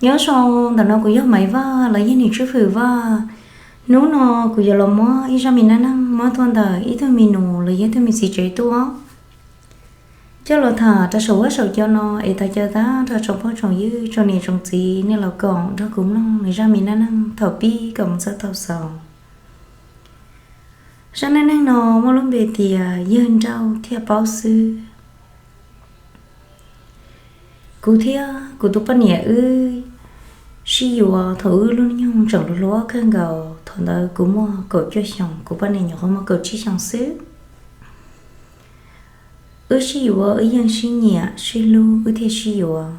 Nyob zoo, ntawm no kuv yog Maiv Vaj los yog niam Tswb Fwm Vaj. Hnub no kuv yuav los muab ib zaj me dab neeg muab tuaj ntawm ib tug me nus los yog ib tug me txiv tsev tuaj. Coj los tham rau saum huab saum cua no es tag caw tag nrho tsoom phooj tsoom ywg tsoom niam tsoom txiv nej los koom nrog kuv mloog nws zaj me dab neeg thaum pib kom mus txog thaum xaus. Zaj dab neeg no muaj lub npe tias yawg nrauj thiaj paub xwb. Kuv thiab kuv tus poj niam wb sib yuav thaum wb lub nyoog tseem hluas hluas kawg nkaus, thaum ntawd kuv muaj kaum cuaj xyoos, kuv poj niam nyuam qhuav muaj kaum tsib xyoos xwb. Wb sib yuav wb yeej sib nyiam sib hlub wb thiaj sib yuav.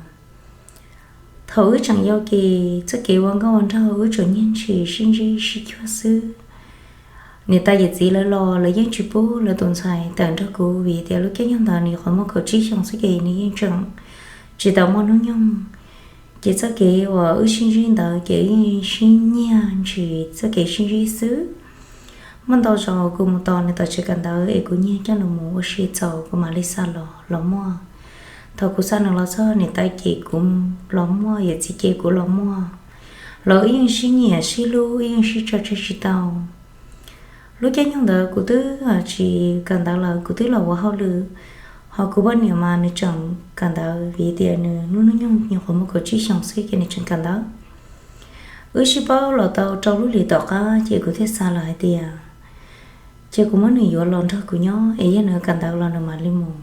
Thaum wb tseem yau ces txoj kev ua nkauj ua nraug wb tsuas nyiag ntshis sib ntsib sib cuag xwb. Niam tais yawm txiv lawv los lawv yeej tsis pub lawv tus ntxhais tawm nrog kuv vim tias lub caij nyoog ntawd nws nyuam qhuav muaj kaum tsib xyoos xwb ces nws yeej tseem tsis tau muaj hnub nyoog. Ces txoj kev uas wb sib ntsib ntawd ces wb yeej sib nyiag ntshis txoj kev sib ntsib xwb. Muaj ntau zaus kuv mus tos nws tom tsev kawm ntawv es kuv nyiag coj nws mus ua si txaus kuv mam li xa los los muaj. Thaum kuv xa nws los txog niam tais ces kuv los muaj, yawm txiv ces kuv los muaj, los wb yeej sib nyiam sib hlub wb yeej sib tso tseg tsis tau. Lub caij nyoog ntawd kuv twb tsis kawm ntawv lawm, kuv twb los ua hauj lwm, ho kuv poj niam mas nws tseem kawm ntawv vim tias nws lub hnub nyoog nyuam qhuav muaj kaum tsib xyoos xwb ces nws tseem kawm ntawv. Wb sib paub los tau rau lub hlis tom qab ces kuv thiaj xav lawm hais tias ces kuv muab nws yuav los nrog kuv nyob es yog nws kawm ntawv los nws mam li mus.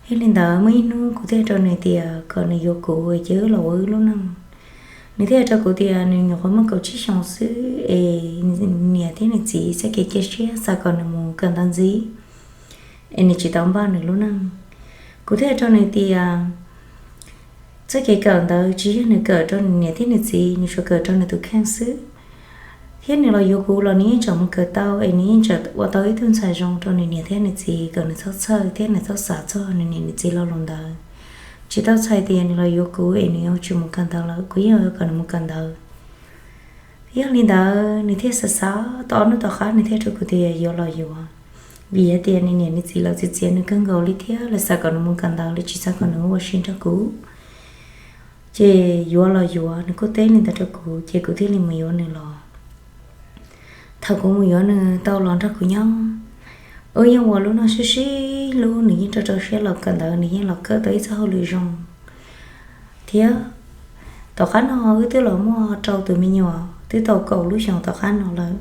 Yog li ntawd muaj ib hnub kuv thiaj hais rau nws tias kom nws yuav kuv ces wb los ua wb lub neej. Nws thiaj hais rau kuv tias nws nyuam qhuav muaj kaum tsib xyoos xwb es niam thiab nws txiv txoj kev cia siab xav kom nws mus kawm ntawv ntxiv es nws tsis tau npaj nws lub neej. Kuv thiaj hais rau nws tias txoj kev kawm ntawd tsis yog nws kawm rau nws niam thiab nws txiv, nws tsuas kawm rau nws tus kheej xwb. Thiab nws los yuav kuv los nws yeej tseem mus kawm tau es nws yeej tseem ua tau ib tug ntxhais zoo rau nws niam thiab nws txiv kom nws txhob txhawj thiab nws txhob xav txog nws niam nws txiv lo lus ntawd. Tsis tau txhais tias nws los yuav kuv es nws yuav tsis mus kawm ntawv lawm, kuv yeej yuav kom nws mus kawm ntawv. Yog li ntawd nws thiaj xav xav tau ob hnub tom qab nws thiaj rau kuv tias yuav los yuav, vim hais tias nws niam nws txiv lawv txiav txim nws kawg nkaus li thiab lawv xav kom nws mus kawm ntawv, lawv tsis xav kom nws ua si nrog kuv. Ces yuav los yuav, nws kuj teb li ntawd rau kuv ces kuv thiaj li mus yuav nws los. Thaum kuv mus yuav nws tau los nrog kuv nyob, wb yeej ua lub neej sib sib hlub, nws yeej rau rau siab los kawm ntawv, nws yeej los kawm tau ib txoj hauj lwm zoo thiab. Tom qab no wb twb los muaj rau tus me nyuam twb tau kaum lub xyoos tom qab no lawm.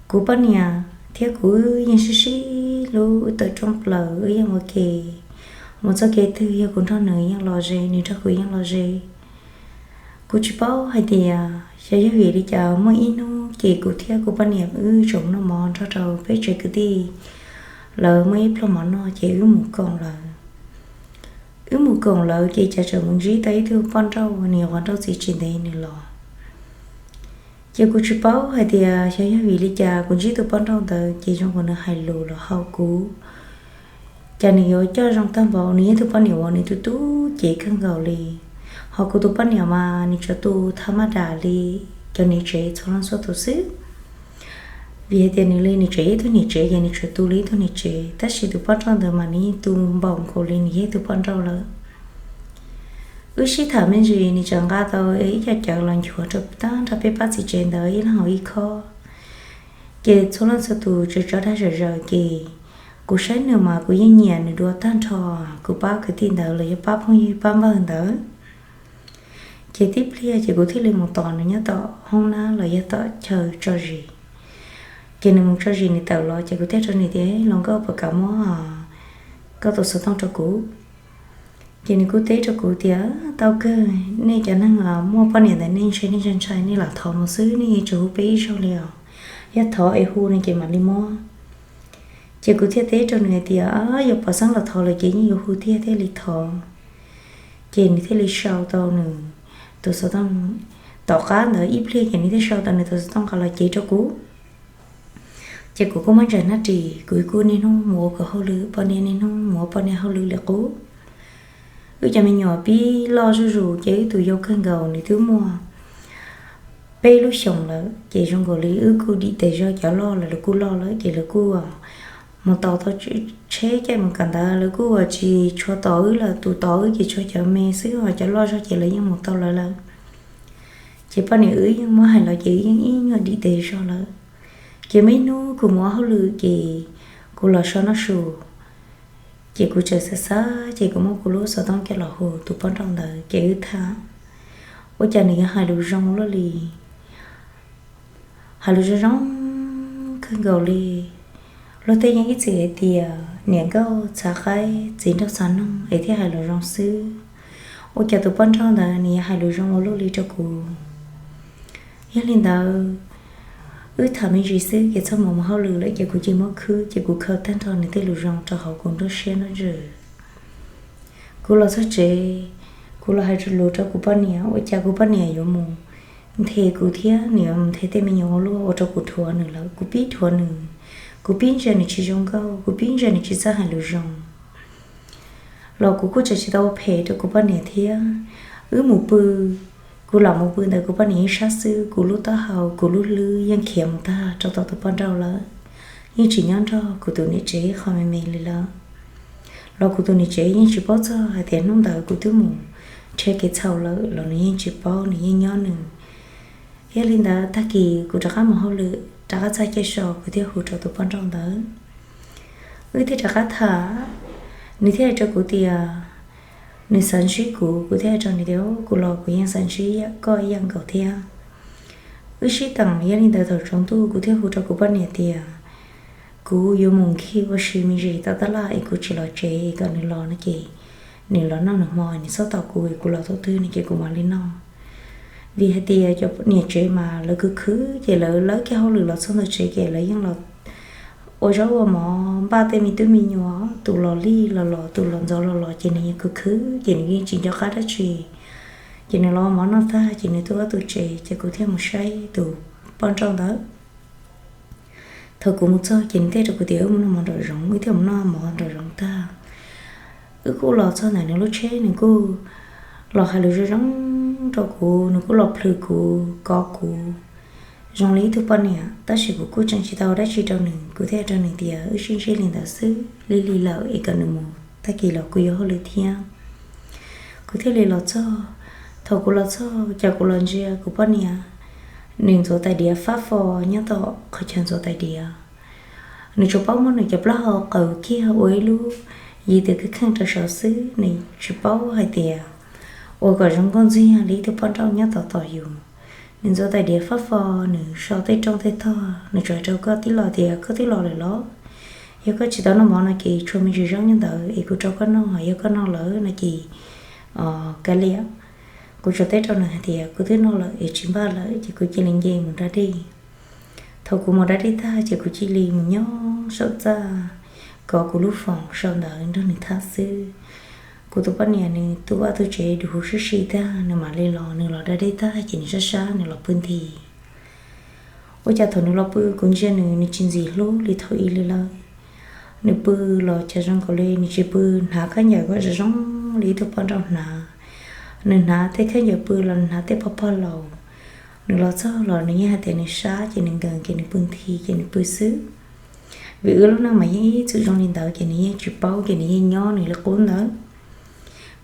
Kuv poj niam thiab kuv wb yeej sib sib hlub, wb tawm rooj plaws wb yeej ua ke. Mus txoj kev twg yog kuv nrog nws yeej los ze, nws nrog kuv yeej los ze. Kuv tsis paub hais tias xyov yog vim li cas muaj ib hnub ces kuv thiab kuv poj niam wb tseem noj mov nrog rau peb tsev kwv tij lawv muaj ib pluag mov noj ces wb mus koom lawv. Wb mus koom lawv ces cas tseem mus ntsib tau ib tug poj nrauj, nws nyuam qhuav nrauj txiv tsis ntev nws los. Ces kuv tsis paub hais tias xyov yog vim li cas kuv ntsib tus poj nrauj ntawd ces zoo nkaus nws hais lus los haum kuv. Cas nws yuav coj zoo tag npaum, nws yog tus poj niam uas nws tu tu cev kawg nkaus li. Ho kuv tus poj niam mas nws tsuas tu thaj maj dam li cov niam tsev txhua leej txhua tus xwb. Vim hais tias nws li nws tseem ib tug niam tsev ces nws tsuas tu li ib tug niam tsev, tab sis tus poj nrauj ntawd mas nws yeej tu npaum nkaus li nws yog ib tug poj nrauj lawm. Wb sib tham me ntsis nws tseem nqa tau ib co cawv los nchuav rau tag nrho peb pab txiv tsev ntawd ib leeg hauv ib khob. Ces txhua leej txhua tus tseem tso dag zom zaws ces kuv saib nws mas kuv yeej nyiam nws dua tag nrho kuv pab kwv tij ntawd los yog pab phooj ywg pab npawg ntawd. Ces tib pliag ces kuv thiaj li mus tos nws nyob tom hoob nab los yog tom chaw tso zis. Ces nws mus tso zis nws tawm los ces kuv thiaj rau nws tias, Hluas nkauj, puas kam muab koj tus xov tooj rau kuv? Ces nws kuj teb rau kuv tias, Tau kawg, nej cov neeg muaj poj niam ntawd nej ntshai, nej ntshai ntshai, nej lam thov mus xwb, nej tsis hu peb ib zaug li os. Yog thov es hu no ces mam li muab. Ces kuv thiaj teb rau nws hais tias, Yog pom xeeb los thov lawm ces yeej yuav hu tiag thiaj li thov. Ces nws thiaj li sau tau nws tus xov tooj. Tom qab ntawd ib pliag ces nws thiaj sau tau nws tus xov tooj nqa los cev rau kuv. Ces kuv kuj muab ntsaws hnab ris, kuv kuj niaj hnub mus ua kuv hauj lwm, poj niam niaj hnub mus ua poj niam hauj lwm li qub. Wb cov me nyuam pib loj zuj zus ces wb tus yau kawg nkaus nws twb muaj peb lub xyoos lawm, ces zoo nkaus li wb kuj dim tes zog, cov loj lawm lawv kuj loj lawm ces lawv kuj mus tos tau tsheb caij mus kawm ntawv, lawv kuj ua tsis tshua tos wb lawm. Tus tos wb ces tsuas cov me xwb, ho cov loj zog ces lawv yeej mus tau lawv lawm. Ces poj niam wb yeej muab hais los ces wb yeej ib nyuag dim tes zog lawm. Ces muaj ib hnub kuv mus ua hauj lwm ces kuv los so noj su, ces kuv txawm xav xav ces kuv muab kuv lub xov tooj coj los hu tus poj nrauj ntawd ces wb tham. Ua cas nws yuav hais lus zoo luaj li, hais lus zoo zoo kawg nkaus li. Luag tej yeej ib txwm hais tias niam nkauj txhav qaib, txiv nraug txhav noog es thiaj hais lus zoo xwb. Ua cas tus poj nrauj ntawd nws yuav hais lus zoo ua luaj li rau kuv. Yog li ntawd, wb tham me ntsis xwb ces txog mus mus hauj lwm lawm ces kuv cia li muab khwb, ces kuv khaws tag nrho nws tej lus zoo rau hauv kuv nruab siab nruab ntsws. Kuv los txog tsev, kuv los hais lus rau kuv poj niam, ua cas kuv poj niam yuav mus nthe kuv thiab nws yuav mus nthe tej me nyuam ua luaj ua rau kuv dhuav nws lawm. Kuv pib dhuav nws, kuv pib ntsia nws tsis zoo nkauj, kuv pib ntsia nws tsis txawj hais lus zoo los kuv kuj tseem tsis tau ua phem rau kuv poj niam thiab. Wb mus pw, kuv lam mus pw ntawd kuv poj niam yeej sab xwb, kuv lub taub hau kuv lub hlwb yeej khiav mus tag rau tom tus poj nrauj lawm, yeej tsis nyob nrog kuv tus niam tsev qhov me me li lawm. Los kuv tus niam tsev yeej tsis paub txog hais tias hnub ntawd kuv twb mus nrhiav kev txhaum lawm los nws yeej tsis paub, nws yeej nyob nws. Yog li ntawd tag kis kuv rov qab mus hauj lwm rov qab txog caij so kuv thiaj hu rau tus poj nrauj ntawd. Wb thiaj rov qab tham, nws thiaj hais rau kuv tias nws xav ntsib kuv, kuv thiaj hais rau nws tias kuv los kuv yeej xav ntsib koj ib yam nkaus thiab. Wb sib teem, yog li ntawd thaum tsaus ntuj kuv thiaj hu rau kuv poj niam tias kuv yuav mus khi ua si me ntsis tom tab laj es kuv tsis los tsev es kom nws los no ces nws los noj nws hmo, nws txhob tos kuv es kuv los thaum twg no ces kuv mam li noj. Vim hais tias cov niam tsev mas lawv khwv khwv ces lawv lawb kiag hauj lwm los txog ntawm tsev ces lawv yeej los ua zaub ua mov npaj tej me tub me nyuam, tus los lij los los, tus los ntxov los los ces nws yeej khwv khwv ces nws yeej tsis nco qab dab tsi. Ces nws los ua mov noj tag ces nws tuaj ob tug tsev ces kuv thiaj mus saib tus poj nrauj ntawd. Thaum kuv mus txog ces nws thiaj rau kuv tias wb mus noj mov nraum zoov, wb thiaj mus noj mov nraum zoov tag. Wb kuj los txog ntawm nws lub tsheb, nws kuj los hais lus zoo zoo rau kuv, nws kuj los plhws kuv, kov kuv zoo li ib tug poj niam, tab sis kuv kuj tseem tsis tau dab tsi rau nws. Kuv thiaj rau nws tias wb sib ntsib li ntawd xwb, lig lig lawm es kom nws mus, tag kis los kuv yuav hauj lwm thiab. Kuv thiaj li los txog. Thaum kuv los txog ces kuv los ntsia kuv poj niam, nws ntxuav tais diav fab fo nyob tom qhov chaw ntxuav tais diav. Nws tsuas paub muab nws cov plaub hau qaws kiag ua ib lub yis tes kheej kheej rau saud xwb, nws tsis paub hais tias ua kom zoo nkauj ntxiag li ib tug poj nrauj nyob tom tom yus. Nws ntxuav tais diav fab fo, nws so tej rooj tej tog, nws tsuas hais rau koj tij laug tias koj twb los lawm los? Yog koj tsis tau noj mov no ces tshuav me ntsis zaub nyob ntawd es kuv rau koj noj, yog koj noj lawm no ces kav liam. Kuv tsuas teb rau nws hais tias kuv twb noj lawm es tsis npaj lawm, ces kuv cia li nce mus da dej. Thaum kuv mus da dej tag ces kuv cia li mus nyob saum txaj, kov kuv lub foos saum ntawd nrog nws tham xwb. Kuv tus poj niam nws tu vaj tu tsev dua huv sib si tag nws mam li los, nws los da dej tag ces nws sab sab nws los pw nthi. Ua cas thaum nws los pw kuv ntsia nws, nws tsis ntxim hlub li thaum ub li lawm. Nws pw los cas zoo nkaus li nws tsis pw hnav khaub ncaws kom zoo zoo li ib tug poj nrauj hnav. Nws hnav tej khaub ncaws pw los nws hnav tej pog pog laus. Nws los txog los nws yeej hais tias nws sab ces nws nkees ces nws pw nthi ces nws pw xwb. Vim wb lub neej mas yeej ib txwm zoo li ntawd ces nws yeej tsis paub ces nws yeej nyob nws li qub ntawd.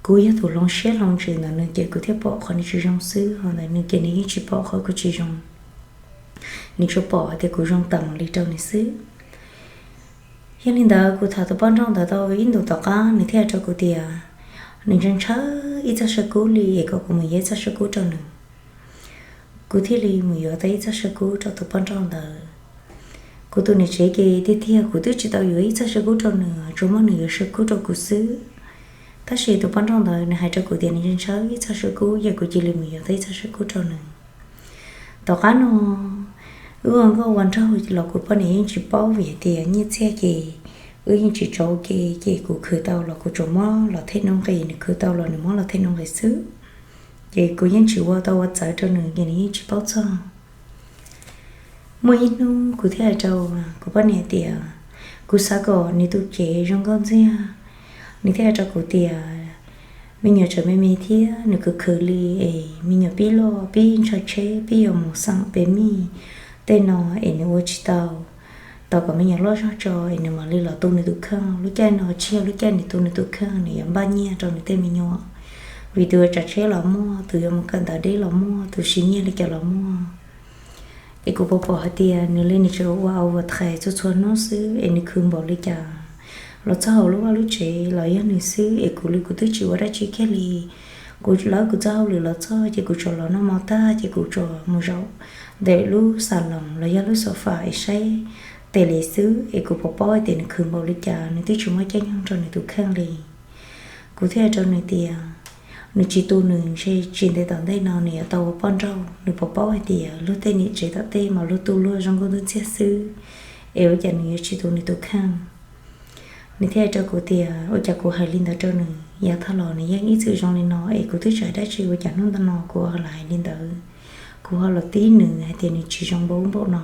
Kuv yog tus hloov siab hloov ntsws ntawm nws ces kuv thiaj pom qhov nws tsis zoo xwb, ho ntawm nws ces nws yeej tsis pom qhov kuv tsis zoo. Nws tsuas pom hais tias kuv zoo tag mus li rau nws xwb. Yog li ntawd kuv tham tus poj nrauj ntawd tau ib ntus tom qab nws thiaj hais rau kuv tias nws ntshaw ntshaw ib txoj saw kub li es kom kuv mus yuav ib txoj saw kub rau nws. Kuv thiaj li mus yuav tau ib txoj saw kub rau tus poj nrauj ntawd. Kuv tus niam tsev ces tiag tiag kuv twb tsis tau yuav ib txoj saw kub rau nws, tsuas muab nws yuav saw kub rau kuv xwb. Tab sis tus poj nrauj ntawd nws hais rau kuv tias nws ntshaw ntshaw ib txoj saw kub ces kuv cia li mus yuav tau ib txoj saw kub rau nws. Tom qab no wb ua nkauj ua nraug los kuv poj niam yeej tsis paub vim hais tias nyiaj txiag ces wb yeej tsis tso ua ke, ces kuv khwv tau los kuv tsuas muab los them nuj nqis, nws khwv tau los nws muab los them nuj nqis xwb. Ces kuv yeej tsis ua tau ua txawv rau nws ces nws yeej tsis paub txog. Muaj ib hnub kuv thiaj hais rau kuv poj niam tias kuv xav kom nws tus cev zoo nkauj ntxiag. Nws thiaj hais rau kuv tias me nyuam tseem me me thiab nws khwv khwv li es me nyuam pib loj pib ntshaw tsheb pib yuav mus xeem pes mij tej no es nws ua tsis tau. tos kom me nyuam loj zog tso es nws mam li los tu nws tus kheej. Lub caij no tsis yog lub caij nws tu nws tus kheej, nws yuav npaj nyiaj rau nws tej me nyuam, vim tus yuav tsav tsheb los muaj, tus yuav mus kawm ntawv deb los muaj, tus siv nyiaj li cas los muaj. Es kuv pom pom hais tias nws li nws tsuas ua overtime txhua txhua hnub xwb es nws khwv npaum li cas los txog hauv lub vaj lub tsev los yog nws xwb, es kuv li kuv twb tsis ua dab tsi kiag li. Kuv lawv kuv txoj hauj lwm los txog ces kuv tsuas los noj mov tag ces kuv tsuas mus zaum ntawm lub xas loos los yog lub sofa es saib tes li xwb, es kuv pom paub hais tias nws khwv npaum li cas, nws twb tsis muaj caij nyoog rau nws tus kheej li. Kuv thiaj hais rau nws tias nws tsis tu nws ntshe tsis ntev tom ntej no nws yuav tau ua poj nrauj. Nws pom paub hais tias luag tej niam tsev tom tej mas luag tu luag zoo nkauj ntub ntxiag xwb, es ua cas nws yuav tsis tu nws tus kheej. Nws thiaj hais rau kuv tias ua cas kuv hais li ntawd rau nws, yav tag los nws yeej ib txwm zoo li no es kuv twb tsis hais dab tsi, ua cas hnub ntawd no kuv ho los hais li ntawd, kuv ho los tib nws hais tias nws tsis zoo npaum ub npaum no.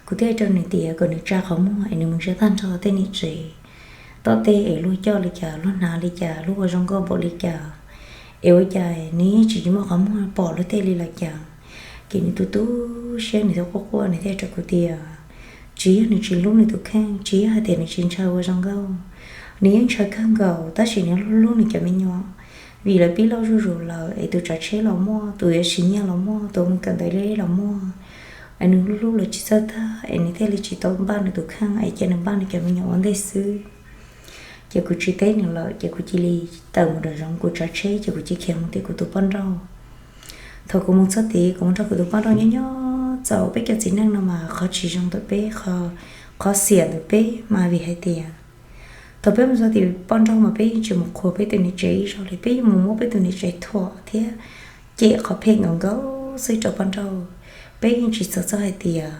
Kuv thiaj hais rau nws tias kom nws tsa qhov muag es nws mus ntsia tag nrho tej niam tsev tom tej es luag coj li cas, luag hnav li cas, luag ua zoo nkauj npaum li cas, es ua cas nws yeej tsis muaj qhov muag pom luag tej li los cas. Ces nws tu tu siab, nws thiaj quaj quaj, nws thiaj hais rau kuv tias tsis yog nws tsis hlub nws tus kheej, tsis yog hais tias nws tsis ntshaw ua zoo nkauj, nws yeej ntshaw kawg nkaus, tab sis nws hlub hlub nws cov me nyuam, vim lawv pib loj zuj zus lawm es tus tsav tsheb los muaj, tus yuav siv nyiaj los muaj, tus mus kawm ntawv deb los muaj, es nws hlub hlub lawv tsis txawj tag es nws thiaj li tsis tau npaj nws tus kheej es cia nws npaj nws cov me nyuam ua ntej xwb. Ces kuv tsis teb nws lawm, ces kuv cia li tawm mus nram zoov, kuv tsav tsheb ces kuv cia khiav mus tim kuv tus poj nrauj. Thaum kuv mus txog tid, kuv mus nrog kuv tus poj nrauj nyob nyob txaus. Peb cov txiv neej no mas qhov tsis zoo ntawm peb, qhov xiam ntawm peb mas vim hais tias thaum peb mus txog tim poj nrauj mas peb yeej tsis mus qhuas peb tus niam tsev ib zaug li, peb yeej mus muab peb tus niam tsev thuam thiab cem qhov phem nkaus nkaus xwb rau poj nrauj. Peb yeej tsis txhawj txog hais tias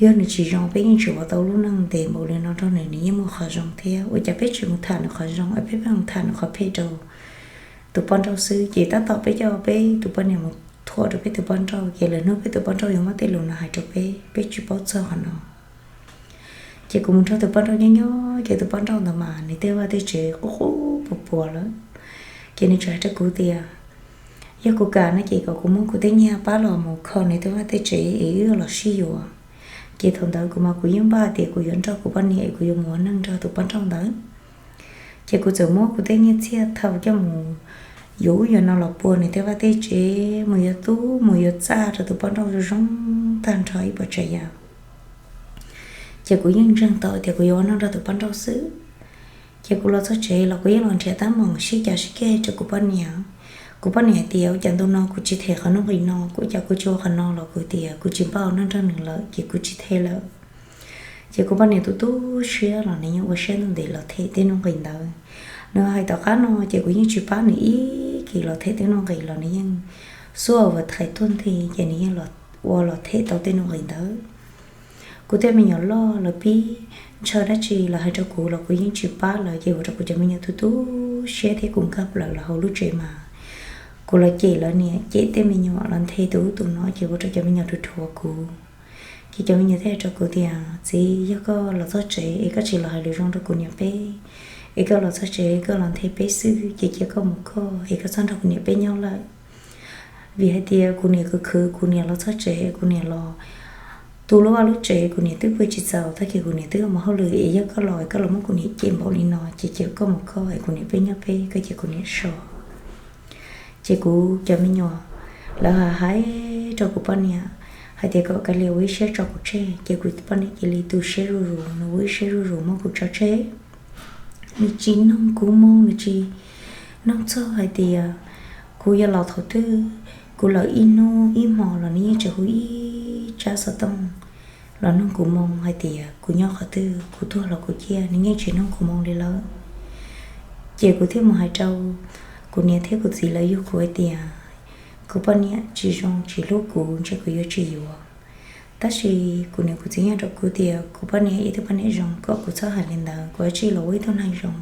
yog nws tsis zoo, peb yeej tsis ua tau lub neej ntev npaum li no rau nws, nws yeej muaj qhov zoo thiab. Ua cas peb tsis mus tham nws qhov zoo es peb pheej mus tham nws qhov phem rau tus poj nrauj xwb? Ces tab tom peb coj peb tus poj niam mus thuam rau peb tus poj nrauj, ces lwm hnub peb tus poj nrauj yuav muab tej lus no hais rau peb, peb tsis paub txog qhov no. Ces kuv mus nrog tus poj nrauj nyob nyob, ces tus poj nrauj ntawd mas nws tej vaj tej tsev qub qub puas puas lawm. Ces nws txawm hais rau kuv tias yog kuv kam no ces kom kuv muab kuv tej nyiaj pab los mus kho nws tej vaj tej tsev es wb los sib yuav. Ces thaum ntawd kuv mas kuv yeej npaj tias kuv yuav nrog kuv poj niam es kuv yuav mus ua neej nrog tus poj nrauj ntawd. Ces kuv txawm muab kuv tej nyiaj txiag thau coj mus yuav ub yuav no los pua nws tej vaj tej tsev, mus yuav tub mus yuav txaj rau tus poj nrauj zoo zoo tag nrho ib puas tsav yam. Ces kuv yeej ntseeg tau tias kuv yuav ua neej nrog tus poj nrauj xwb. Ces kuv los txog tsev los kuv yeej los nrhiav tab meeg sib cav sib ceg rau kuv poj niam. Kuv poj niam hais tias ua cas ntu no kuv tsis them qhov nuj nqis no, kuv cas kuv tsis ua qhov no los kuv tias kuv tsis npaj ua neej nrog nws lawm ces kuv tsis them lawm. Ces kuv poj niam tu tu siab los nws yeej ua siab ntuj nti los them tej nuj nqis ntawd. Nws hais tom qab no ces kuv yeej tsis pab nws ib kis los them tej nuj nqis los nws yeej xub ua thaiv tuag nthi ces nws yeej los ua los them tau tej nuj nqis ntawd. Kuv tej me nyuam loj lawv pib ntshaw dab tsi los hais rau kuv los kuv yeej tsis pab lawv, ces ua rau kuv cov me nyuam tu tu siab thiab kuv nkag plaws los hauv lub tsev mas kuv los cem lawv niam cem tej me nyuam los nthe tus ub tus no ces ua rau cov me nyuam rus rhuav kuv. Ces cov me nyuam thiaj hais rau kuv tias txiv, yog koj los txog tsev es koj tsis los hais lus zoo rau kuv niam peb, es koj los txog tsev koj los nthe peb xwb ces cia koj mus koj es koj txhob nrog kuv niam peb nyob lawm. Vim hais tias kuv niam khwv khwv, kuv niam los txog tsev kuv niam los tu lub vaj lub tsev, kuv niam twb pw tsis txaus, tag kis kuv niam twb mus hauj lwm es yog koj los es koj los muab kuv niam cem npaum li no ces cia koj mus koj es kuv niam peb nyob peb, koj cia kuv niam so. Ces kuv cov me nyuam lawv hais hais rau kuv poj niam hais tias kom kav liam ua ib siab tso kuv tseg, ces kuv poj niam cia li tu siab zuj zus, nws ua ib siab zuj zus muab kuv tso tseg. Nws tsis noog kuv moo, nws tsis noog txog hais tias kuv yuav los thaum twg, kuv lawm ib hnub ib hmo los nws yeej tsis hu ib tsab xov tooj los noog kuv moo hais tias kuv nyob qhov twg, kuv tuag los kuv ciaj, nws yeej tsis noog kuv moo li lawm. Ces kuv thiaj mus hais rau kuv niam thiab kuv txiv lawv yug kuv hais tias kuv poj niam tsis zoo tsis hlub kuv, ntshe kuv yuav tsis yuav. Tab sis kuv niam kuv txiv yeej hais rau kuv tias kuv poj niam ib tug poj niam zoo, kom kuv txhob hais li ntawd, kuv yuav tsum los ua ib tug neeg zoo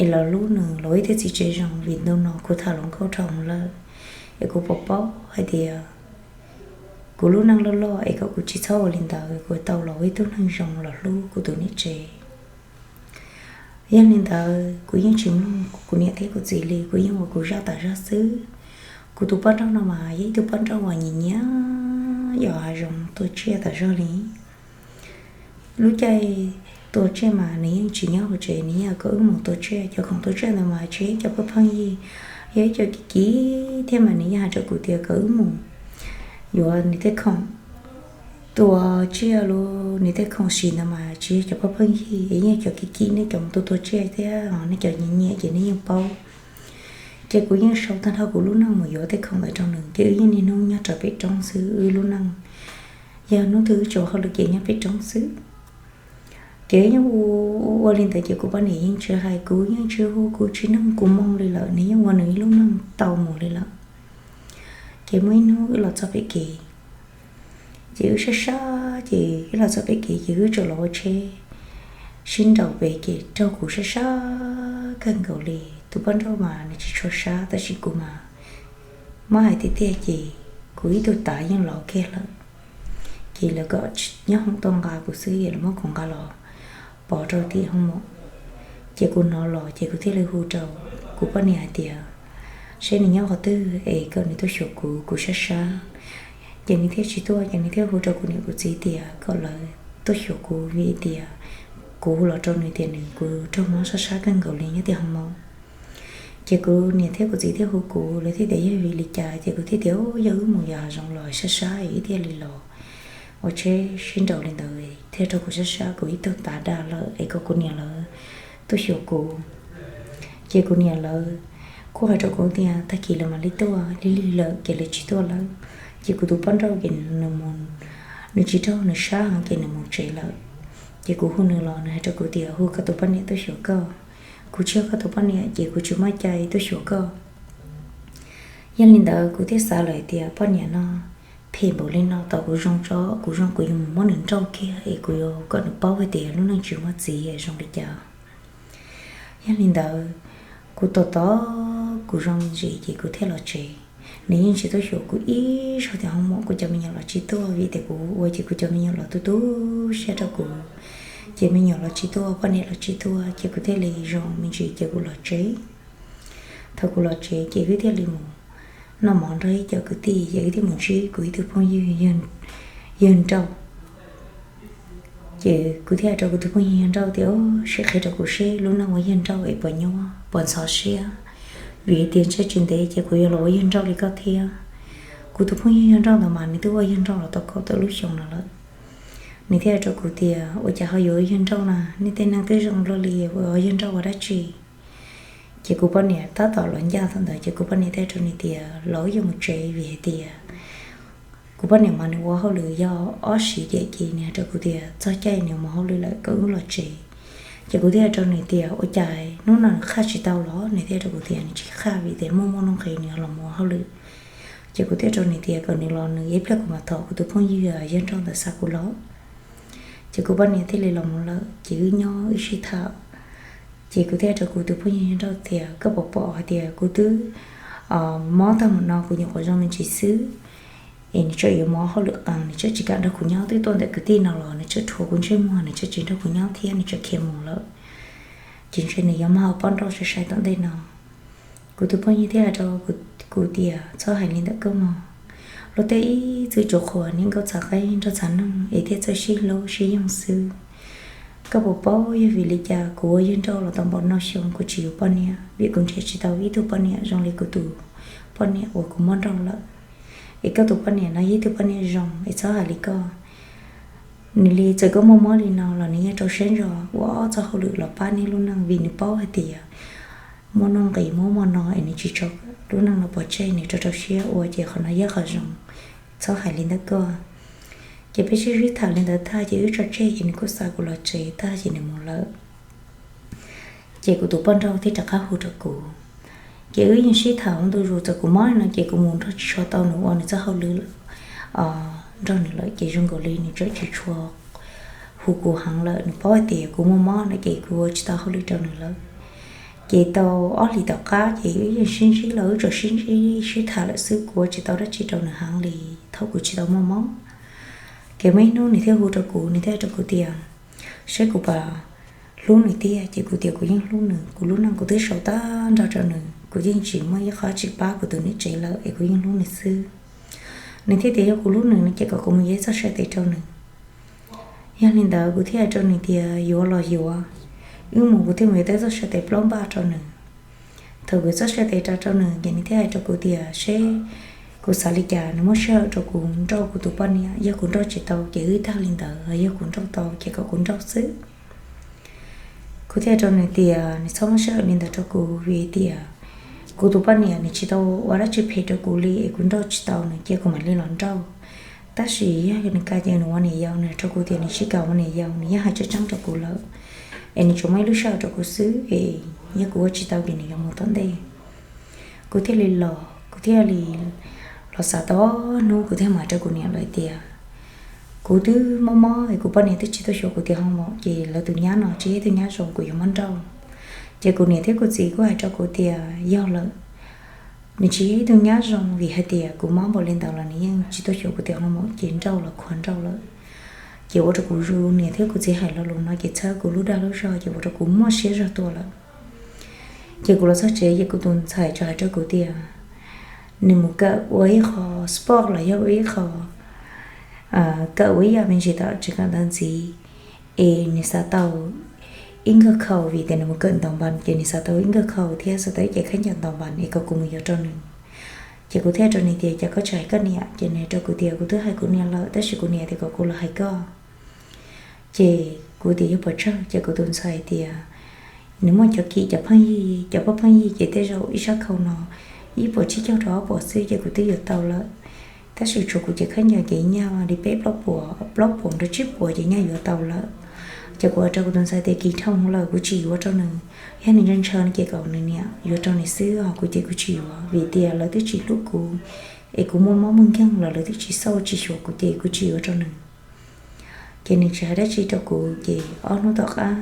es los hlub nws, los ua ib tug txiv tsev zoo, vim ntu no kuv tham hluas nkauj dhau lawm. Es kuv pom paub hais tias kuv lub neej loj loj es kom kuv tsis txhob ua li ntawd, kuv tau los ua ib tug neeg zoo los hlub kuv tus niam tsev. Yog li ntawd kuv yeej tsis mloog kuv niam thiab kuv txiv li, kuv yeej ua kuv zaj tas zog xwb. Kuv tus poj nrauj no mas yog ib tug poj nrauj uas nyiam nyiam yos hav zoov tua tsiaj tas zog li. Lub caij tua tsiaj mas nws yeej tsis nyob hauv tsev, nws yeej kom wb mus tua tsiaj. Cov khoom tua tsiaj ntawd mas tsis yog ib cov pheej pheej yig, yog ib cov kim kim thiab mas nws yeej hais rau kuv tias kom wb mus yuav nws tej khoom tua tsiaj los nws tej khoom siv ntawd mas tsis yog cov pheej pheej yig, yeej yog cov kim kim, nej cov mus tua tua tsiaj thiab nej cov nyiam nyiam ces nej yeej paub. Ces kuv yeej sau tag nrho kuv lub neej mus yuav tej khoom ntawd rau nws, ces wb yeej niaj hnub nyob rau pem roob xwb, wb lub neej yog hnub twg wb tsis ua hauj lwm ces nyob pem roob xwb. Ces yeej ua ua li ntawd ces kuv poj niam yeej tsis hais kuv, yeej tsis hu kuv, tsis nug kuv moo li lawm, nws yeej ua nws ib lub neej tau mus li lawm. Ces muaj ib hnub wb los txog pem kev, ces wb sab sab, ces wb los txog pem kev ces wb txawm los ua tsheb sib nraus pem, ces raug kuv sab sab kawg nkaus li. Tus poj nrauj mas nws tsis tshua sab, tab sis kuv mas muab hais tiag tiag ces kuv ib tug tav yeej lov kiag lawm. Ces lawv kom nyob hoom tuaj nqa kuv xwb, es lawv muab kuv nqa los pov rau tim hoom mom. Ces kuv hnov los ces kuv thiaj li hu rau kuv poj niam hais tias seb nws nyob qhov twg es kom nws tuaj xyuas kuv, kuv sab sab. Ces nws thiaj tsis tuaj, ces nws thiaj hu rau kuv niam kuv txiv tias kom lawv tuaj xyuas kuv, vim tias kuv hu los rau nws tias nws, kuv raug mob sab sab kawg nkaus li nyob tim hoom mom. Ces kuv niam thiab kuv txiv thiaj hu kuv, lawv thiaj tias yog vim li cas, ces kuv thiaj tias yog wb mus yos hav zoov los sab sab es wb thiaj li los ua tsheb sib nraus li ntawd thiaj raug kuv sab sab, kuv ib tug tav dag lawm es kom kuv niam lawv tuaj xyuas kuv. Ces kuv niam lawv kuj hais rau kuv tias tag kis lawv mam li tuaj, lig lig lawm ces lawv tsis tuaj lawm. Ces kuv tus poj nrauj ces nws mus, nws tsis raug nws sab heev ces nws mus tsev lawm. Ces kuv hu nws los nws hais rau kuv tias hu koj tus poj niam tuaj xyuas koj, kuv tsis yog koj tus poj niam ces kuv tsis muaj cai tuaj xyuas koj. Yog li ntawd kuv thiaj xav lawm tias poj niam no phem npaum li no, tos kuv zoo tso, kuv zoo kuv yuav mus muab nws nrauj kiag es kuv yuav kom nws paub hais tias lub neej tsis muaj txiv zoo li cas. Yog li ntawd kuv tos tos kuv zoo me ntsis ces kuv thiaj los tsev. Nws yeej tsis tuaj xyuas kuv ib zaug tias hoos mom kuv cov me nyuam los tsis tuaj, vim tias kuv ua ces kuv cov me nyuam los tu tu siab rau kuv. Ces me nyuam los tsis tuaj, poj niam los tsis tuaj, ces kuv thiaj li zoo me ntsis ces kuv los tsev. Thaum kuv los tsev ces wb thiaj li mus noj mov nrog ib co kwv tij, ces wb thiaj mus ntsib kuv ib tug phooj ywg yawg nrauj. Ces kuv thiaj hais rau kuv tus phooj ywg yawg nrauj tias, sim qhia rau kuv seb lub neej ua yawg nrauj es puas nyuaj puas ntxhov siab, vim tias ntshe tsis ntev ces kuv yuav los ua yawg nrauj li koj thiab. Kuv tus phooj ywg yawg nrauj ntawd mas nws twb ua yawg nrauj los tau kaum tawm lub xyoo no lawm. Nws thiaj hais rau kuv tias, ua cas ho yuav ua yawg nrauj na, nej tej neeg twb zoo luaj li, ua yawg nrauj ua dab tsi? Ces kuv poj niam tab tom los ncaj thaum ntawd ces kuv poj niam thiaj hais rau nws tias, los wb yuav mus tsev, vim hais tias kuv poj niam mas nws ua hauj lwm yog ob siv ces, ces nws hais rau kuv tias txog caij nws mus hauj lwm lawm kom wb los tsev. Ces kuv thiaj hais rau nws tias, ua cas hnub no nws qhaj tsis tau los? Nws thiaj hais rau kuv tias nws tsis qhaj vim tias muaj muaj nuj nqis nws los mus ua hauj lwm. Ces kuv thiaj hais rau nws tias kom nws los nws ib pliag kuv mam thov kuv tus phooj ywg yawg nrauj ntawd xa kuv los. Ces kuv poj niam thiaj li los mus lawm ces wb nyob wb sib tham. Ces kuv thiaj hais rau kuv tus phooj ywg yawg nrauj tias, koj puas pom hais tias kuv twb mob tag mus no kuv nyuam qhuav zoo me ntsis xwb, es nws tseem yuav mus ua hauj lwm qees, nws tseem tsis kam nrog kuv nyob, twb tuaj ntawm kwv tij no los nws tseem rhuav kuv ntsej muag, nws tseem tsis nrog kuv nyob thiab nws tseem khiav mus lawm. Ces ntshe nws yuav mag ua poj nrauj sai sai tom ntej no. Kuv tus phooj ywg thiaj hais rau kuv tias, txhob hais li ntawd koj mog, luag tej ib txwm tsuas qhuas niam nkauj txhav qeej nraug txhav noog es thiaj txawj sib hlub sib yoog xwb. Koj puas paub yog vim li cas kuv ua yawg nrauj los tau npaum no xyoo kuv tsis yuav poj niam? Vim kuv nrhiav tsis tau ib tug poj niam zoo li kuv tus poj niam uas kuv muab nrauj lawm. Es koj tus poj niam no yog ib tug poj niam zoo es txhob hais li koj. Nws li txawm koj muaj mob li no los nws yeej rau siab ntso ua ob txoj hauj lwm los pab nej lub neej, vim nws paub hais tias muaj nuj nqis muaj muaj no es nws tsis tso lub neej no pov tseg, nws rau rau siab ua ces qhov no yog qhov zoo. Txhob hais li ntawd koj. Ces peb sib sib tham li ntawd tag ces wb tso tseg ces nws kuj xa kuv los tsev tag ces nws mus lawm. Ces kuv tus poj nrauj thiaj rov qab hu rau kuv. Ces wb yeej sib tham ua ntu zus, txawm kuv mob li no ces kuv mus nrog tsis tshua tau nws ua nws txoj hauj lwm nrog nws lawm, ces zoo nkaus li nws tseem tsis tshua hu kuv heev lawm. Nws paub hais tias kuv muaj mob no ces kuv ua tsis tau hauj lwm rau nws lawm. Ces tau ob hlis tom qab ces wb yeej sib ntsib los wb tsuas sib ntsib sib tham lawm xwb, kuv ua tsis tau dab tsi rau nws heev li thaum kuv tsis tau muaj mob. Ces muaj ib hnub nws thiaj hu rau kuv, nws thiaj hais rau kuv tias, seb kuv puas hlub nws tiag. Ces kuv tias kuv yeej hlub nws, kuv lub neej kuv twb sau tag nrho rau nws, kuv yeej tsis muaj ib qho tsis pab kuv tus niam tsev lawm es kuv yeej hlub nws xwb. Nws thiaj tias yog kuv hlub nws no ces kom kuv mus yuav ib txoj sai tes rau nws. Yog li ntawd kuv thiaj hais rau nws tias yuav los yuav, wb mus kuv thiaj mus yuav tej txoj sa tes plaub npaj rau nws. Thaum kuv txoj sa tes rau rau nws ces nws thiaj hais rau kuv tias seb kuv xav li cas, nws muab sij hawm rau kuv nrauj kuv tus poj niam, yog kuv nrauj tsis tau ces wb tag li ntawd, yog kuv nrauj tau ces kom kuv nrauj xwb. Kuv thiaj hais rau nws tias nws txhob muab sij hawm li ntawd rau kuv vim tias kuv tus poj niam nws tsis tau ua dab tsi phem rau kuv li es kuv nrauj tsis tau nws ces kuv mam li los nrauj. Tab sis yog nws kam ces nws ua niam yau, nws hais rau kuv tias nws tsis kam ua niam yau, nws yeej hais tseeb tseeb rau kuv lawm, es nws tsuas muaj ib lub sij hawm rau kuv xwb es yog kuv ua tsis tau ces nws yuav mus tom ntej. Kuv thiaj li los, kuv thiaj li los xav tau hnub kuv thiaj mam hais rau kuv niam lawv tias kuv twb mob mob es kuv poj niam twb tsis tuaj xyuas kuv tias ho mus ces lawv tus nyab no tsis yog ib tug nyab zoo, kuv yuav muab nrauj. Ces kuv niam thiab kuv txiv kuj hais rau kuv tias yog lawm, nws tsis yog ib tug nyab zoo vim hais tias kuv mob npaum li ntawd los nws yeej tsis tuaj xyuas kuv tias ho mus ces nrauj los khuav nrauj lawm. Ces ua rau kuv, kuv niam thiab kuv txiv hais lo lus no ces txhawb kuv lub dag lub zog ces ua rau kuv muaj siab zog tuaj lawm. Ces kuv los txog tsev ces kuv tus ntxhais txawm hais rau kuv tias nws mus kawm ua ib qho sport los yog ua ib qho, kawm ua ib yam me ntsis tom tsev kawm ntawv ntxiv, es nws xav tau ib nkawg khau vim tias nws mus kawm ntaus npas ces nws xav tau ib nkawg khau thiab xav tau ib ce khaub ncaws ntaus npas es kom kuv mus yuav rau nws. Ces kuv thiaj hais rau nws tias cas koj tsis hais koj niam? Ces nws hais rau kuv tias kuv twb hais kuv niam lawm tab sis kuv niam tias kom kuv los hais koj. Ces kuv tias yog puas tsawg? Ces kuv tus ntxhais tias nws muaj cov kim cov phooj ywg, cov phooj phooj ywg ces tej zaum ib sab khau no ib puas tsib caug rau ob puas xwb ces kuv twb yuav tau lawm. Tab sis tshuav kuv ces khaub ncaws ces nyaj li peb plaub puas, plaub puas rau tsib puas ces nyaj yuav tau lawm. Ces kuv hais rau kuv tus ntxhais tias kis dhau hwv lawm kuv tsis yuav rau nws, yog nws ntshaw ntshaw no ces kom nws niam yuav rau nws xwb os, kuv ces kuv tsis yuav vim tias lawv twb tsis hlub kuv, es kuv muaj mob muaj nkeeg los lawv twb tsis xauj tsis xyuas kuv ces kuv tsis yuav rau nws. Ces nws tsis hais dab tsi rau kuv ces ob hnub tom qab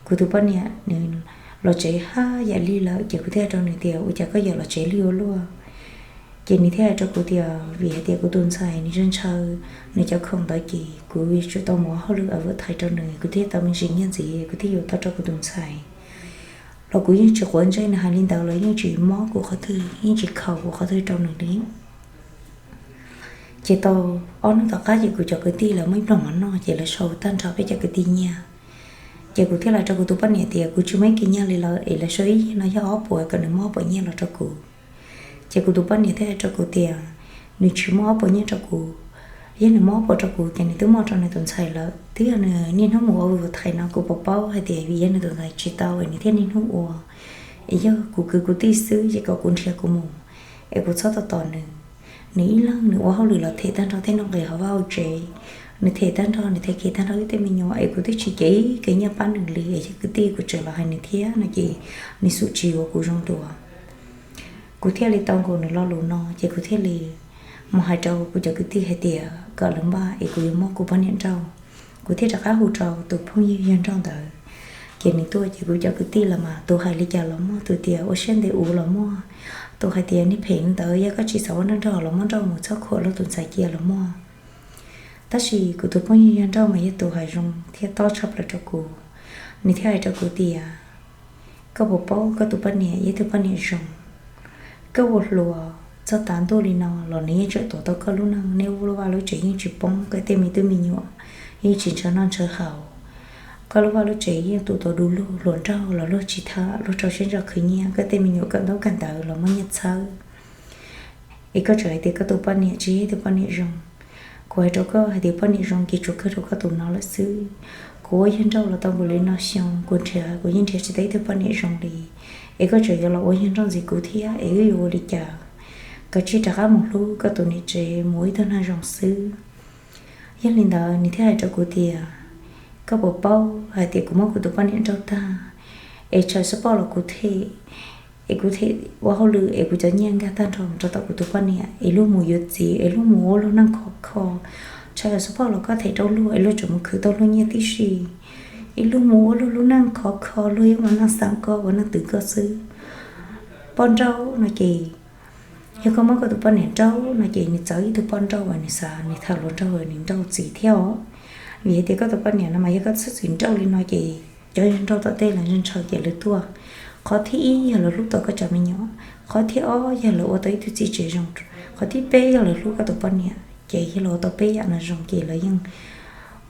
kuv tus poj niam nws los tsev haj yam li lawm ces kuv thiaj hais rau nws tias ua cas koj yuav los tsev lig ua luaj? Ces nws thiaj hais rau kuv tias vim hais tias kuv tus ntxhais nws ntshaw ntshaw nws cov khoom ntawd ces kuv yuav tsum tau mus ua hauj lwm ua vwm thaiv rau nws, kuv thiaj tau me ntsis nyiaj ntxiv kuv thiaj yuav tau rau kuv tus ntxhais. Los kuv yeej tsis quav ntsej, nws hais li ntawd los yeej tsis mob kuv qhov twg, yeej tsis khaus kuv qhov twg rau nws li. Ces tau ob hnub tom qab ces kuv cov kwv tij lawv muaj ib pluag mov noj ces lawv sau tag nrho peb cov kwv tij nyiaj. Ces kuv thiaj li hais rau kuv tus poj niam tias kuv tsis muaj ib kis nyiaj li lawm es lawv sau ib yig no yog ob puas, kom nws muab ob puas nyiaj los rau kuv. Ces kuv tus poj niam thiaj hais rau kuv tias nws tsis muab ob puas nyiaj rau kuv. Yog nws muab ob puas rau kuv ces nws twb muab rau nws tus ntxhais lawm. Twb yog nws niaj hnub mus ua vwm thaiv no kuv puas paub hais tias vim yog nws tus ntxhais tsis tau es nws thiaj niaj hnub ua. Es yog kuv kwv kuv tij xwb ces kom kuv nrhiav kuv mus, es kuv txhob tau tos nws. Nws ib leeg nws ua hauj lwm los them tag nrho tej nuj nqis hauv vaj hauv tsev, nws them tag nrho, nws them kiag tag nrho wb tej me nyuam es kuv twb tsis cev ib kis nyiaj pab nws li, es yog kwv tij kuv tseem los hais nws thiab no ces nws xum tsis yuav kuv zoo dua. Kuv thiaj li tau nkaus nws lo lus no ces kuv thiaj li mus hais rau kuv cov kwv tij hais tias kom lawv npaj es kuv yuav muab kuv poj niam nrauj. Kuv thiaj rov qab hu rau tus phooj ywg yawg nrauj ntawd, ces nws tuaj ces kuv cov kwv tij los mas tus hais li cas los muaj, tus tias ua siab ntev ua los muaj, tus hais tias nej phem li ntawd yog koj tsis xav ua nrauj nrauj los muab nrauj mus txhob khuam luag tus ntxhais cia los muaj. Tab sis kuv tus phooj ywg yawg nrauj mas yog tus hais zoo thiab tob tshaj plaws rau kuv. Nws thiaj hais rau kuv tias koj puas paub koj tus poj niam yog ib tug poj niam zoo? Koj ua hluas txog tav ntuj li no los nws yeej tseem tuav tau koj lub neej, nej ua lub vaj lub tsev yeej tsis poob, koj tej me tub me nyuam yeej tsis ntshaw noj ntshaw haus. Koj lub vaj lub tsev yeej tu tau du lug, hluas nraug los luag tsis tham, luag rau siab ntso khwv nyiaj, koj tej me nyuam kawm ntaub kawm ntawv los muaj nyiaj txhawb. Es koj tseem hais tias koj tus poj niam tsis yog ib tug poj niam zoo. Kuv hais rau koj hais tias poj niam zoo ces tsuas kawg rau koj tus no lawm xwb. Kuv ua yawg nrauj los tau npaum li no xyoo, kuv nrhiav kuv yeej nrhiav tsis tau ib tug poj niam zoo li. Es koj tseem yuav los ua yawg nrauj ntxiv kuv thiab es wb yuav ua li cas? Koj cia li rov qab mus hlub koj tus niam tsev, mus ua ib tug neeg zoo xwb. Yog li ntawd nws thiaj hais rau kuv tias koj puas paub hais tias kuv muab kuv tus poj niam nrauj tag, es tshawm xub poj los kuv them, es kuv them ua hauj lwm es kuv cov nyiaj nkag tag nrho mus rau tom kuv tus poj niam, es luag mus yuav txiv, es luag mus ua luag neej khov kho. Tshawm xub poj los koj them rau luag es luag tseem mus khwv tau luag nyiaj tib si. Es luag mus ua luag lub neej khov kho, luag yeej ua neej xav koj ua neej twv koj xwb. Poj nrauj no ces, yog koj muab koj tus poj niam nrauj no ces nws txawv ib tug poj nrauj uas nws xav nws tham hluas nraug nws nrauj txiv thiab os. Vim hais tias koj tus poj niam no mas yog koj txhob txwm nrauj li no ces cov yawg nrauj tom tej los ntshaw ces lawv tuaj. Qhov thib ib yog lawv hlub tau koj cov me nyuam, qhov thib ob yog lawv ua tau ib tug txiv tsev zoo, qhov thib peb yog lawv hlub koj tus poj niam, ces yog lawv ua tau peb yam no zoo ces lawv yeej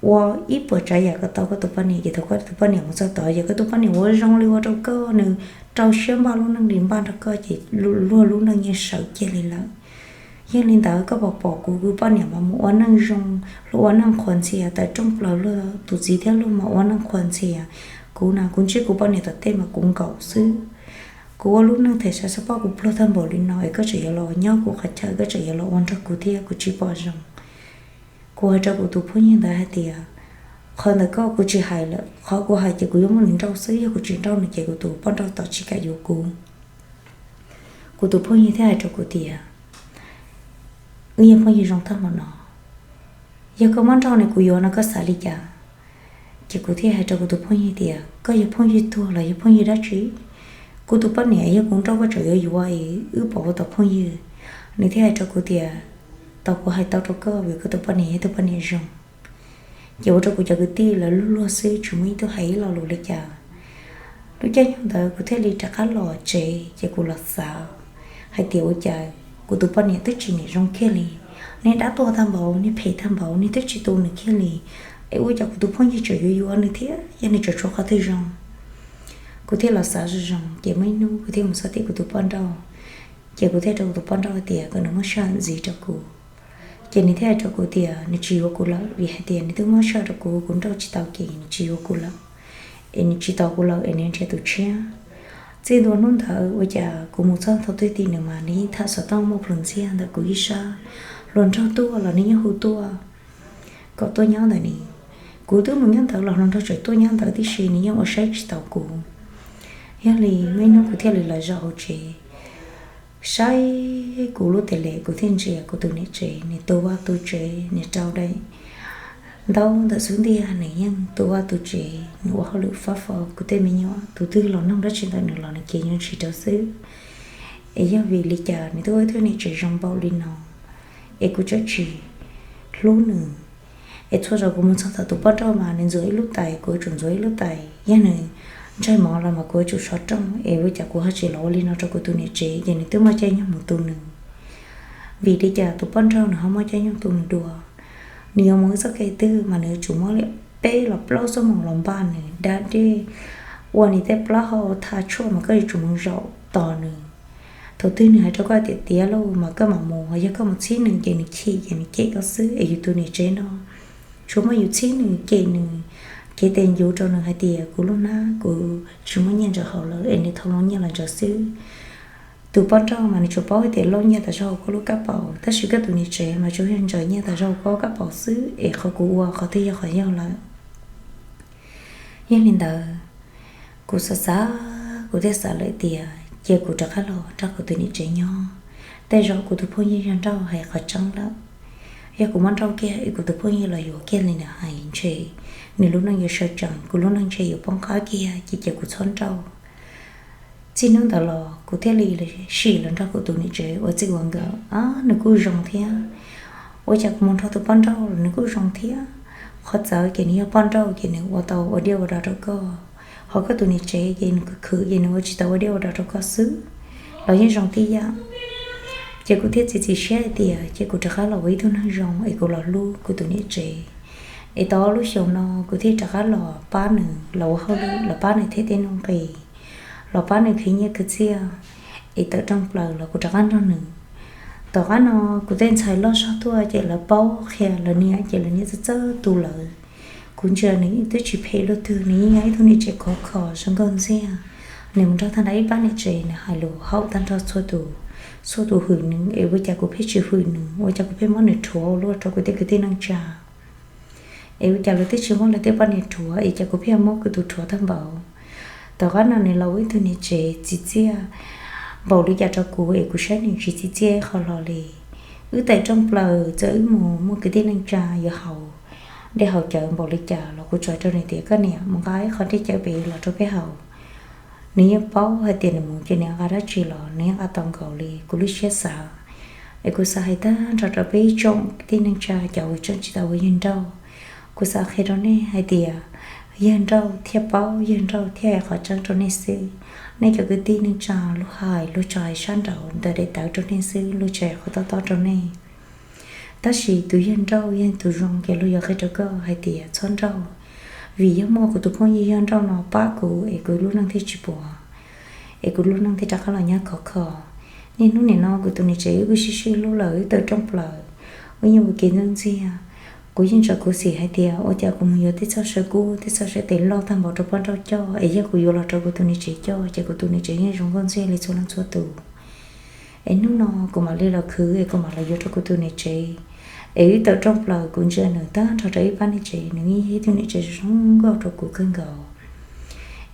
ua ib puas tsav yam kom tau koj tus poj niam, ces thaum koj tus poj niam mus txog tod ces koj tus poj niam ua zoo li ua rau koj, nws rau siab npaj lub neej li npaj nrog koj ces luag lub neej yeej sawv kiag li lawm. Yog li ntawd koj puas pom kuv, kuv poj niam mas mus ua neej zoo, luag ua neej qhuas ntxhias tawm rooj plaws, luag tus txiv thiab luag mas ua neej qhuas ntxhias. Kuv na kuv ntsib kuv poj niam tom tej mas kuv nkaum xwb. Kuv ua lub neej them xav xav poj kuv pluag tag npaum li no es koj tseem yuav los nyob kuv qhov chaw, koj tseem yuav los ua nrog kuv thiab, kuv tsis pom zoo. Kuv hais rau kuv tus phooj ywg ntawd hais tias, qhov ntawm koj kuv tsis hais lawm, qhov kuv hais ces kuv yuav muab nws nrauj xwb, yog kuv tsis nrauj nws ces kuv tus poj nrauj tom tsis kam yuav kuv. Kuv tus phooj ywg thiaj hais rau kuv tias, wb yog phooj ywg zoo tag npaum no, yog koj muab nrauj nws kuv yuav no koj xav li cas? Ces kuv thiaj hais rau kuv tus phooj ywg tias, koj yog phooj ywg tuag los yog phooj ywg dab tsi? Kuv tus poj niam yog kuv nrauj koj tseem yuav yuav es wb pom ua tau phooj ywg. Nws thiaj hais rau kuv tias, tau kuv hais tau rau koj vim koj tus poj niam yog tus poj niam zoo. Ces ua rau kuv cov kwv tij lawv luag luag xwb, tsis muaj ib tug hais ib lo lus li cas. Lub caij nyoog ntawd kuv thiaj li rov qab los tsev, ces kuv los xav hais tias ua cas kuv tus poj niam twb tsis niam zoo kiag li, niag dab tuag tag npaum, niag phem tag npaum, niag twb tsis tu nws kiag li, es ua cas kuv tus phooj ywg tseem yuav yuav nws thiab, yog nws tseem tshuav qhov twg zoo. Kuv thiaj los xav zoo zoo, ces muaj ib hnub kuv thiaj mus xyuas tim kuv tus poj nrauj. Ces kuv thiaj rau kuv tus poj nrauj tias kom nws muab sij hawm ntxiv rau kuv. Ces nws thiaj hais rau kuv tias nws tsis yuav kuv lawm, vim hais tias nws twb muab sij hawm rau kuv, kuv nrauj tsis tau ces nws tsis yuav kuv lawm, es nws tsis tos kuv lawm es nws nrhiav tus tshiab. Txij ntua hnub ntawd ua cas kuv mus txog thaum twg tim nws mas nws yeej tham xov tooj muaj plhus ntxiag ntawm kuv ib sab. Hluas nraug tuaj los nws yeej hu tuaj kom tuaj nyob ntawm nws. Kuv twb mus nyob ntawd los hluas nraug tseem tuaj nyob ntawd tib si, nws yeej ua saib tsis taus kuv. Yog li muaj ib hnub kuv thiaj li los zaum hauv tsev, saib kuv lub tes lem, kuv thiaj ntsia kuv tus niam tsev, nws tu vaj tu tsev, nws rau daim ntaub ntawm xub ntiag, nws yeej tu vaj tu tsev, nws ua hauj lwm fab fo. Kuv tej me nyuam tus twg los nug dab tsi ntawm nws los nws cev nyuj ntsis rau xwb. Es yog vim li cas nws twb ua ib tug niam tsev zoo npaum li no, es kuv tseem tsis hlub nws? Es txhua zaus kuv mus txog tom tus poj nrauj mas nws ntxuav ib lub tais, kuv yuav tsum ntxuav ib lub tais. Yog nws ntsaig mov los mas kuv yuav tsum sov rooj. Es ua cas kuv ho tsis los ua li no rau kuv tus niam tsev, ces nws twb muaj caij nyoog mus tu nws. Vim li cas tus poj nrauj nws ho muaj caij nyoog tu nws dua? Nws yuav mus ib txoj kev twg mas nws yuav tsum muab li peb los plaub xuab moos los npaj nws da dej, ua nws tej plaub hau, tha tshuaj, mas koj yuav tsum mus zaum tos nws. Thaum twg nws hais rau koj tias tiav lauj mas koj mam mus, yog koj mus txhib nws ces nws chim ces nws cem koj xwb. Es yus tus niam tsev no tsuas muaj yus txhib nws, cem nws, cev tes ncuv rau nws hais tias kuv lub hnab kuv tsis muaj nyiaj ntsaws haus lawm es nws thov los nyiaj los ntsaws xwb. Tus poj nrauj mas nws tsuas paub hais tias lauj nyiaj tas zog hauv koj lub kab paus, tab sis koj tus niam tsev mas tsuas yog ntsaws nyiaj tas zog hauv koj kab paus xwb, es qhov kuv ua qhov twg yog qhov yog lawm. Yog li ntawd, kuv xav xav, kuv thiaj xav lawm tias cia kuv rov qab los nrog kuv tus niam tsev nyob, tej zaum kuv tus phooj ywg yog nrauj hais qhov tseeb lawm. Yog kuv muab nrauj kiag es kuv tus phooj ywg los yuav kiag li nws hais ntshe nws lub neej yuav sawv tsees, kuv lub neej ntshe yuav poob qab kiag, ces cia kuv txhob nrauj. Txij hnub ntawd los kuv thiaj li sim los nrog kuv tus niam tsev ua txij ua nkawm. Nws kuj zoo thiab. Ua cas kuv mus nrog tus poj nrauj los nws kuj zoo thiab. Qhov txawv ces nws yog poj nrauj ces nws ua tau ua diaj ua dog rau koj, ho koj tus niam tsev ces nws khwv khwv ces nws ua tsis tau ua diaj ua dog rau koj xwb, los yeej zoo tib yam. Ces kuv thiaj txiav txim siab hais tias cia kuv rov qab los ua ib tug neeg zoo es kuv los hlub kuv tus niam tsev. Es tau ob lub xyoos no kuv thiaj rov qab los pab nws los ua hauj lwm, los pab nws thiab tej nuj nqis, los pab nws khwv nyiaj khwv txiaj, es tawm rooj plaws los kuv rov qab nrog nws. Tom qab no kuv tej ntxhais loj zog tuaj ces lawv paub qhia lawv niam ces lawv niam txawj txawj tu lawv. Kuv ntsia nws twb tsis phem luaj twg, nws yeej yog ib tug niam tsev khov kho zoo nkauj ntxiag. Nws mus nrog tag nrho ib pab niam tsev, nws hais lus haum tag nrho txhua tus, txhua tus hwm nws, es ua cas kuv pheej tsis hwm nws, ua cas kuv pheej muab nws rhuav ua luaj rau kuv tej kwv tij neej tsa. Es ua cas lawv twb tsis muab lawv tej poj niam rhuav es cas kuv pheej muab kuv tus rhuav tag npaum. Tom qab no nws los ua ib tug niam tsev txi txiaj npaum li cas rau kuv es kuv saib nws tsis txi txiaj ib qho hlo li. Wb tawm rooj plaws txawm wb mus muaj kwv tij neej tsa yuav haus dej haus cawv npaum li cas los kuv tso rau nws tias koj niam mus nqa ib qho dej cawv pem los rau peb haus. Nws yeej paub hais tias nws mus ces nws nqa dab tsi los nws yeej nqa tau nkaus li kuv lub siab xav. Es kuv xav hais tag nrho rau peb ib tsoom kwv tij neej tsa cov uas tseem tsis tau ua yawg nrauj, kuv xav qhia rau nej hais tias yawg nrauj thiaj paub, yawg nrauj thiaj hais qhov tseeb rau nej xwb. Nej cov kwv tij neej tsa luag hais luag tso hais sab nraud ntawm daim tawv rau nej xwb, luag tsis hais qhov tob tob rau nej. Tab sis tus yawg nrauj yog tus zoo ces luag yuav qhia rau koj hais tias txhob nrauj, vim yog muaj kuv tus phooj ywg yawg nrauj no pab kuv es kuv lub neej thiaj tsis puas, es kuv lub neej thiaj rov qab los nyob khov kho. Niaj hnub nim no kuv tus niam tsev wb sib sib hlub lawm, wb tawm rooj plaws, wb nyob ua ke ntxuj ntxiag. Kuv yeej tso kuv xim hais tias ua cas kuv mus yuav tej txoj saw kub tej txoj saw tes loj tag npaum rau poj nrauj coj es yog kuv yuav los rau kuv tus niam tsev coj ces kuv tus niam tsev yeej zoo nkauj ntxiag li txhua leej txhua tus. Es hnub no kuv mam li los khwv es kuv mam los yuav rau kuv tus niam tsev. Es wb tawm rooj plaws kuv ntsia nws tag nrho rau ib pab niam tsev, nws yeej yog ib tug niam tsev zoo nkauj rau kuv kawg nkaus.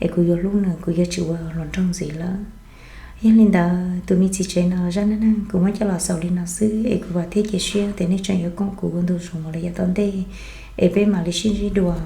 Es kuv yuav hlub nws, kuv yuav tsis ua hluas nraug ntxiv lawm. Yog li ntawd tus me txiv tsev no zaj neej neeg kuv muab coj los xaus li no xwb es kuv vam thiab cia siab tias nej tseem yuav koom kuv ua ntu zus mus li yav tom ntej, es peb mam li sib ntsib dua.